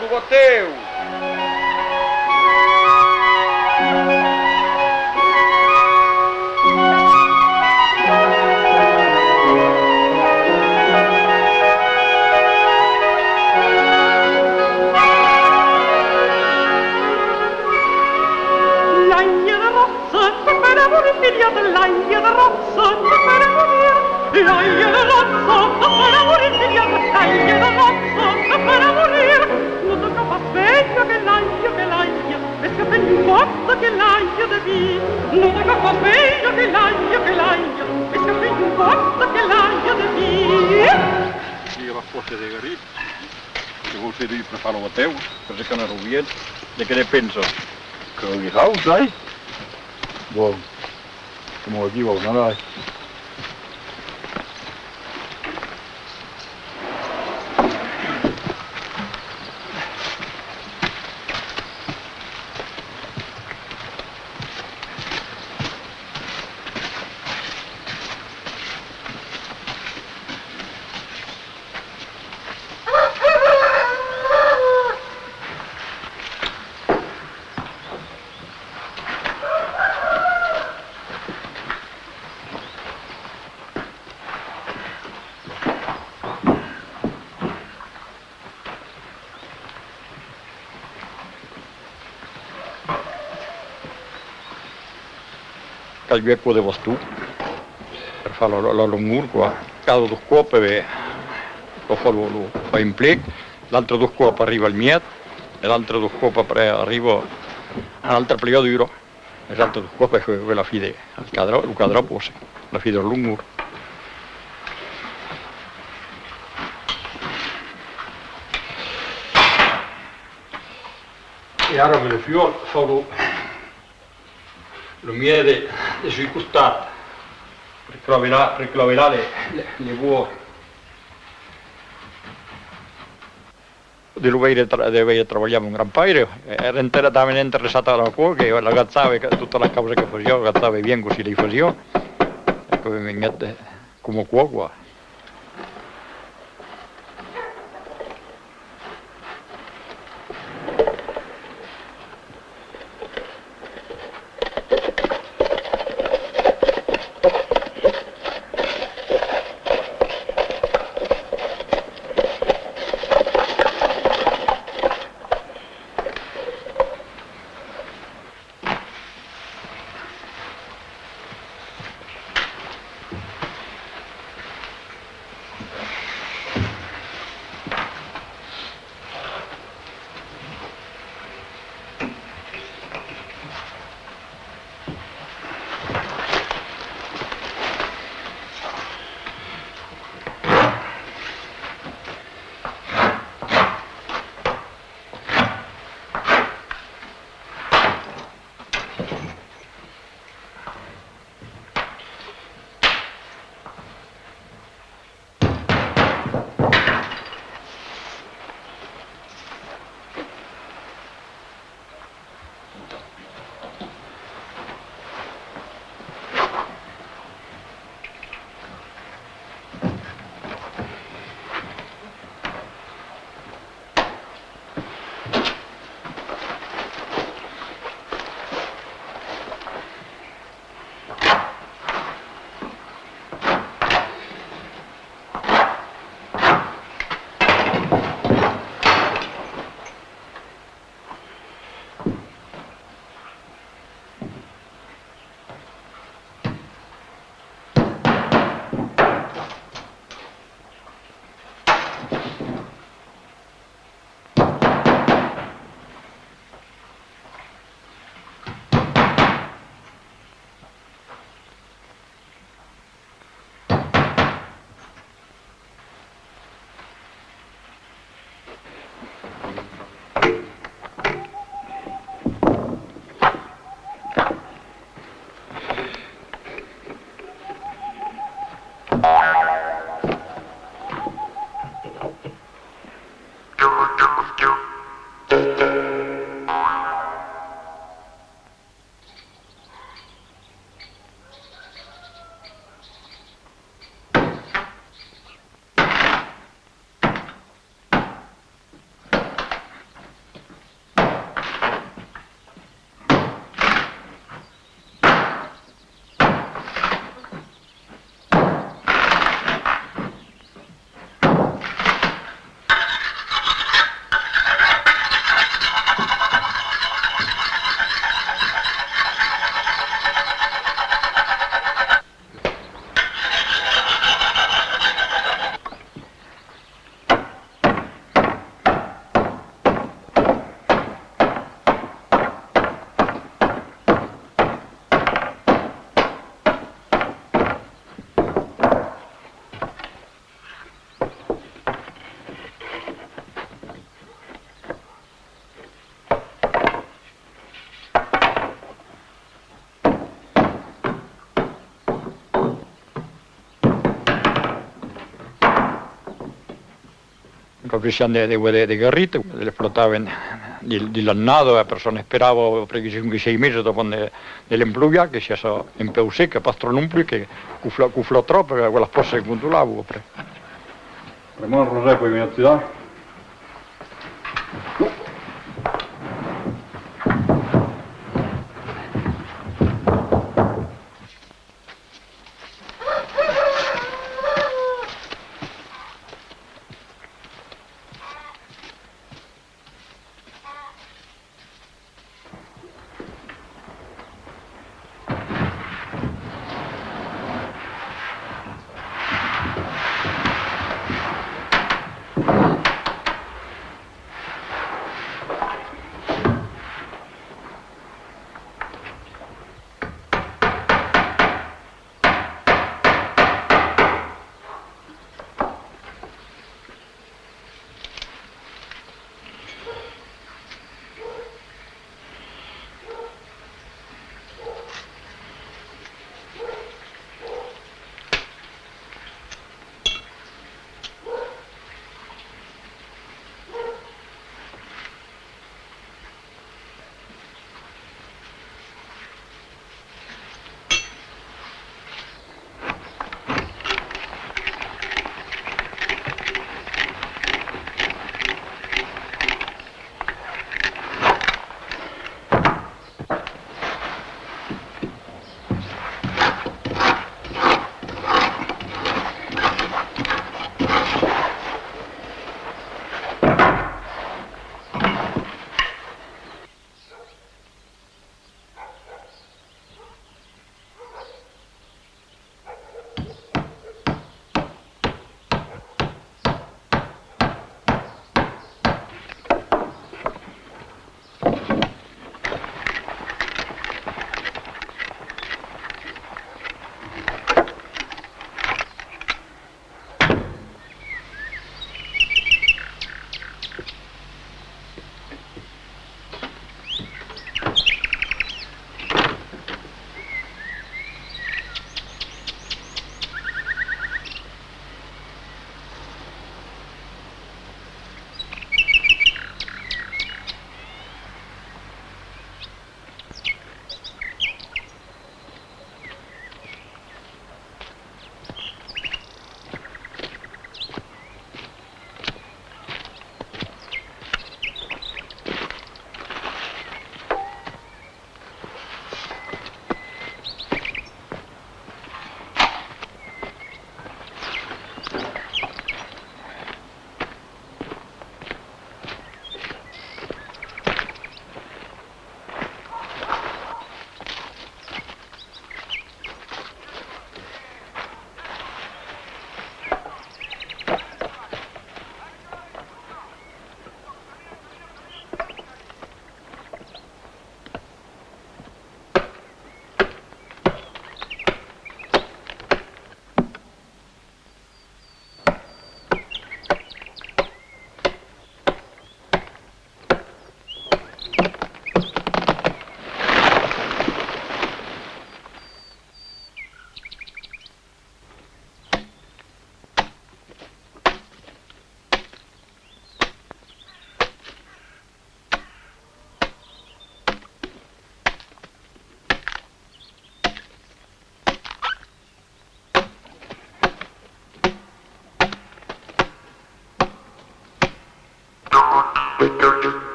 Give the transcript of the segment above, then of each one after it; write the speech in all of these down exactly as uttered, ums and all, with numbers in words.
Lo batèu! L'ange de ròsa te farà morir, filhòt, l'ange de ròsa te farà morir. L'ange de ròsa te farà morir, filhòt, l'ange de ròsa te farà morir. Non te cau pas pèira, aquel ange, aquel ange, es qu'aquel un còp d'aquel ange de vin. Non te cau pas pèira, aquel ange, aquel ange, es qu'aquel un còp d'aquel ange de vin. Aquí la fòssa de Garit, que vau ser dut per far lo batèu, per se qu'anarà bien. De qué ne pensas? Que lo dirau, sai? Bon, coma lo diu, au nadar. Cal uèi aquò de baston per far la, la, la longor, quoi. Cada dos còps, e ben, lo fa lo, lo fa un plec, l'altre dos còps arriba al mièg, e l'altre dos còps après arriba a l'altra plegada dura. Es l'altre dos còps, perque la fin de, al cadra, lo cadra, pues, la fin de la longor. E ara, amb lo fuòc, fau lo, lo mièg de, de sul costat, per clavelar, per clavelar le, le, le bois. De lo veire tra-, de veire trabalhar mon grand-paire, èra enter-, talament interessat a aquò que l'agachava, que tota la causa que fasiá, l'agachava bien cossí li fasiá, e que venguèt, eh, coma aquò, quoi. Professiam de, de, de, de garrit, l'explotavan dins, dins l'annada, e personne esperava après cinc o sièis meses davant de, de l'emploiar, que siás en peu sec, pas tròp non plus, que cofla, cofla tròp, e las pòsses se controlavan après. Vraiment, Roger, pòdi venir ajudar?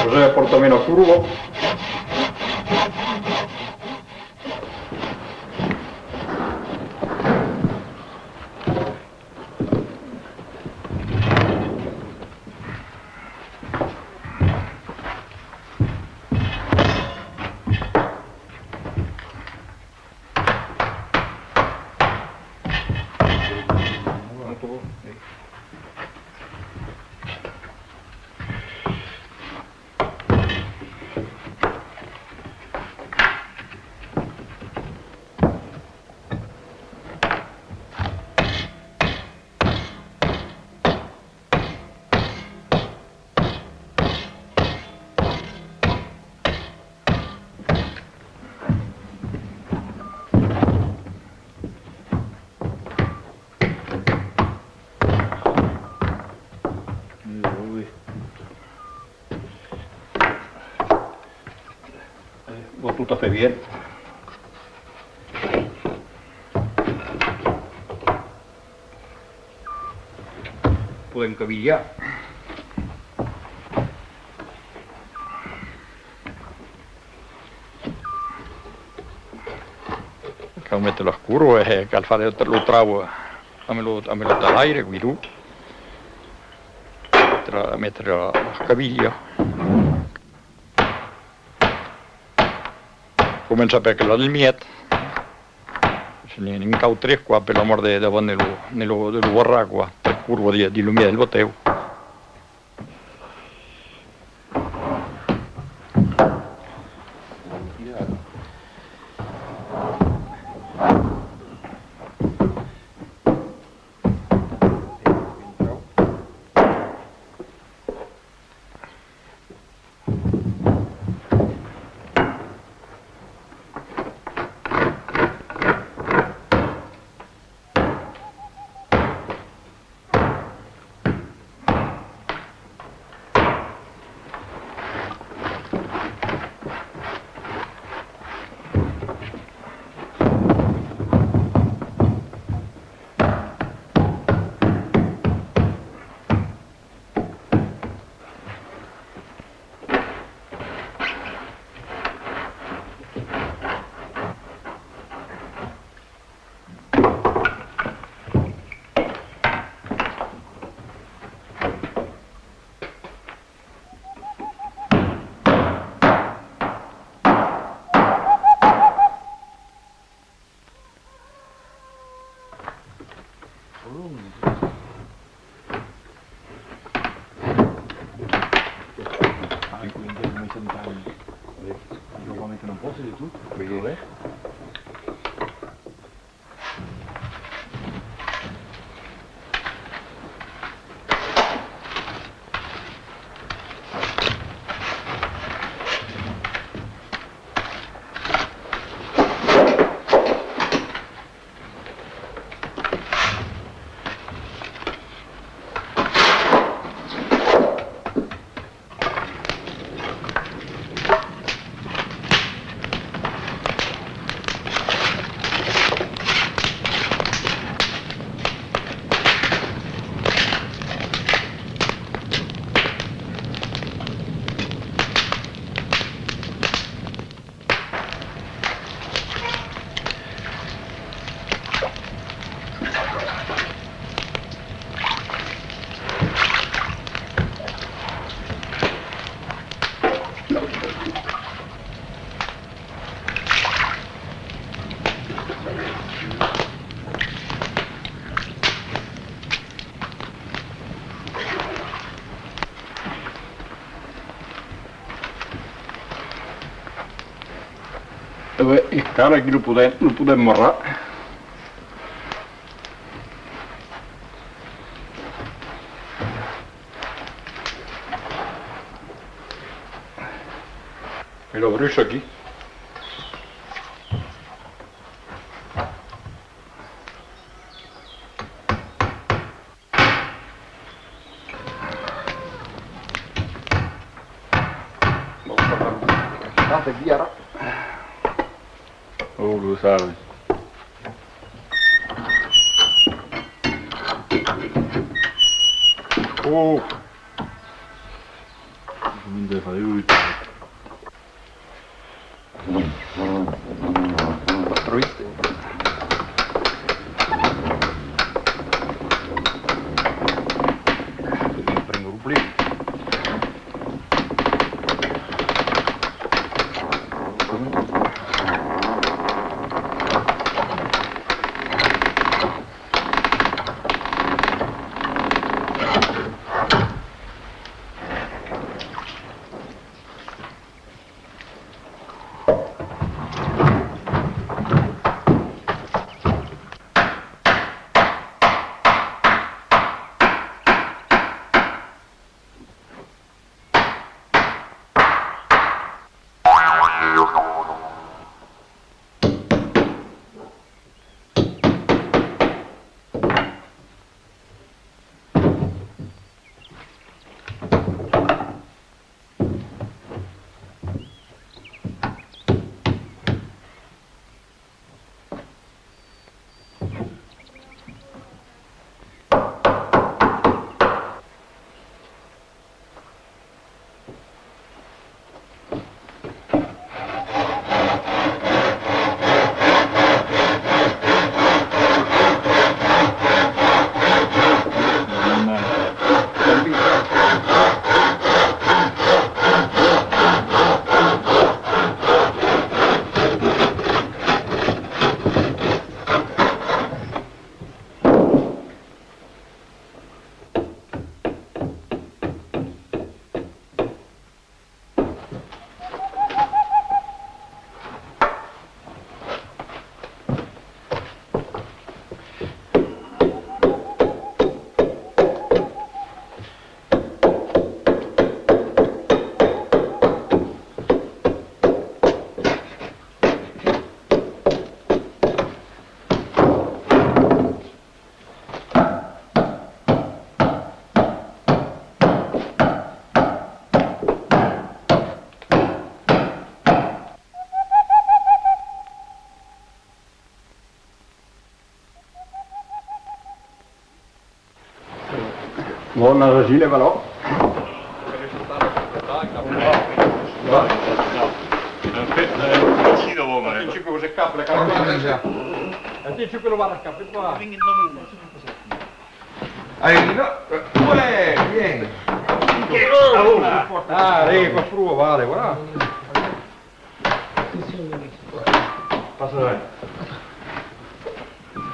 José, porta-me la corba. Va tot a fait bien. Podèm cavilhar. Cau metre las corbas e cal far lo, lo trauc amb lo, amb lo talaire, guidon. Tra-, metre la, la cavilha. Començar per aquela del mièg. Se ne, ne'n cau tres, quoi, per la mort de, davant de lo, de lo, de lo barrar, quoi. Tres corbas dins, dins lo mièg del batèu. E ben, encara aquí lo podèm, lo podèm marrar. E la brucha aquí. Bon, aquí ara. Oh, lo sabe. Oh. Pas trop viste. Prendre lo pli. Bon, argila, voilà. En fait, euh, ici, d'abord, hein. Atenci que vos escapa la carta. Atenci que lo va escapar, va. Allez, on y va. Ouais, bien. Ah, allez, pas trop, va, allez, voilà. Passa là.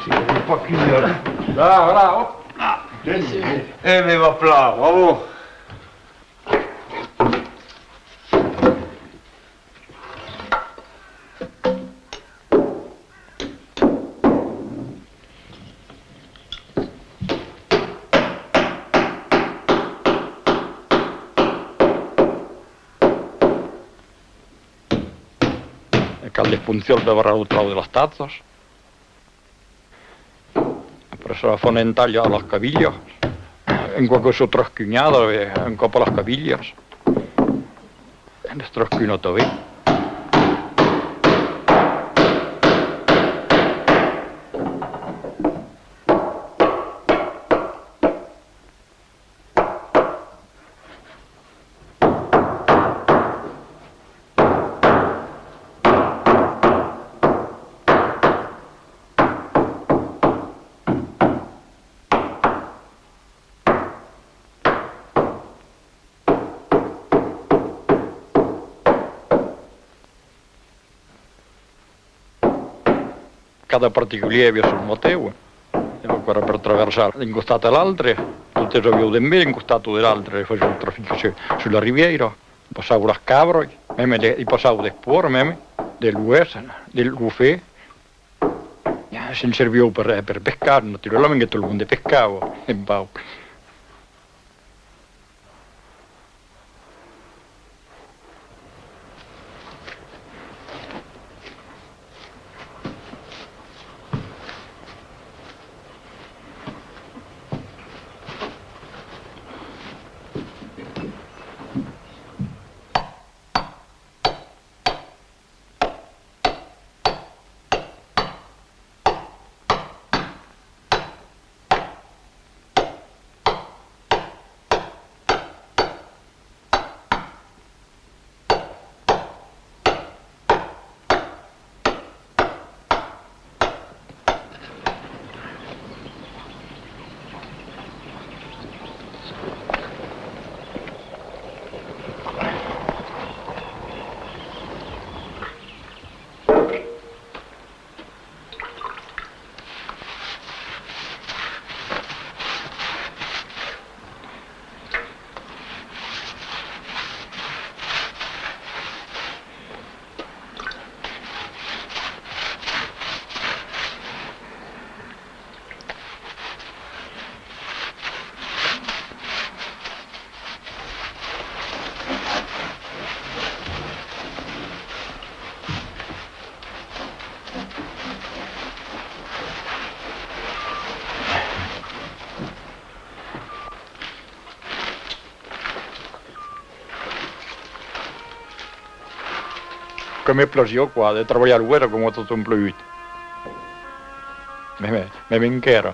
C'est pas qu'une heure. Là, voilà, hop, là. Eh ben, hop là, bravo. E cal desponciar-lo de barrar lo trauc de las tatzas. Après ça, la font en talha a las cavilhas. Un còp que son trascunhadas, e un còp a las cavilhas. E les trascuna tanben. Cada particulièr aviá son batèu, e aquò èra per traversar d'un costat a l'autre, totes avián d'emé d'un costat o de l'autre, e fasián lo trafic sus, sus la ribièira, passavan las cabras, mème de, i passavan d'espòrts, mème, de l'oèch, de lo fèr, se'n servián per, per pescar, naturalament que tot lo monde pescava, un pauc. Que me plasiá, quoi, de trabalhar lo vèrre coma tot un plut. Me, me, me manquèra.